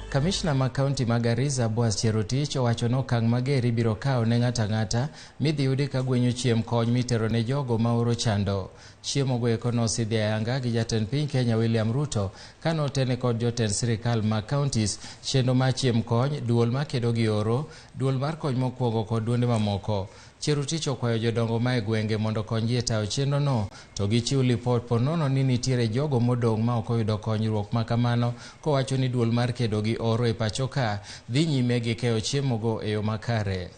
Kamishna ma kaunti ma Garissa Boaz Cherotich owacho ni okang' mager ibiro kawo ne ng'ato ang'ata midhi yudi ka gwenyo chiemb kony mitero ne jogo ma oro chando. Chiemo go eko nosidhi ayanga gi jatend piny Kenya William Ruto kane otene kod jotend sirikal mag counties, chenro mar chiemb kony, duol makedo gi oro, duol mar kony mokwongo kod duonde mamoko. Cherotich okwayo jodongo ma e gwenge mondo okonygi e tayo chenro no to gichiw lipot po nono ni nitiere jogo modong' ma ok oyudo konyruok ma kamano, kowacho ni duol mar kedo gi oro e pacho ka dhi nyime gi keyo chiemo go e yo makare.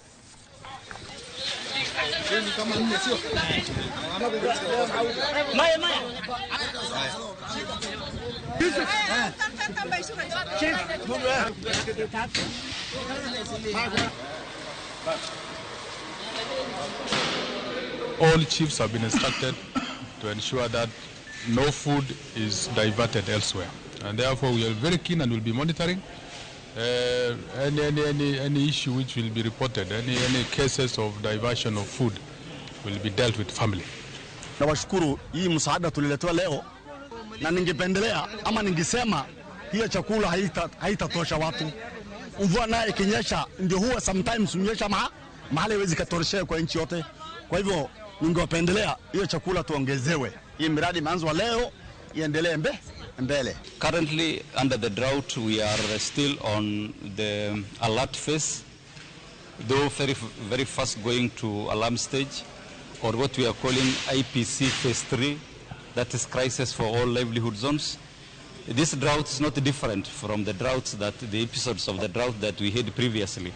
All chiefs have been instructed to ensure that no food is diverted elsewhere. And therefore we are very keen and will be monitoring any issue which will be reported, any cases of diversion of food will be dealt with firmly. Nawashukuru hii msaada tuliletewa leo, na ningependelea ama ningesema hiyo chakula haitatosha watu. Mvua naye ikinyesha ndio huwa sometimes hunyesha mahali haiwezi katoshea kwa nchi yote. Kwa hivyo ningewapendelea hiyo chakula tuongezewe. Hii miradi imeanzwa leo iendelee mbele. Currently under the drought we are still on the alert phase, though very, very fast going to alarm stage, or what we are calling IPC phase 3, that is crisis for all livelihood zones. This drought is not different from the droughts that the episodes of the drought that we had previously.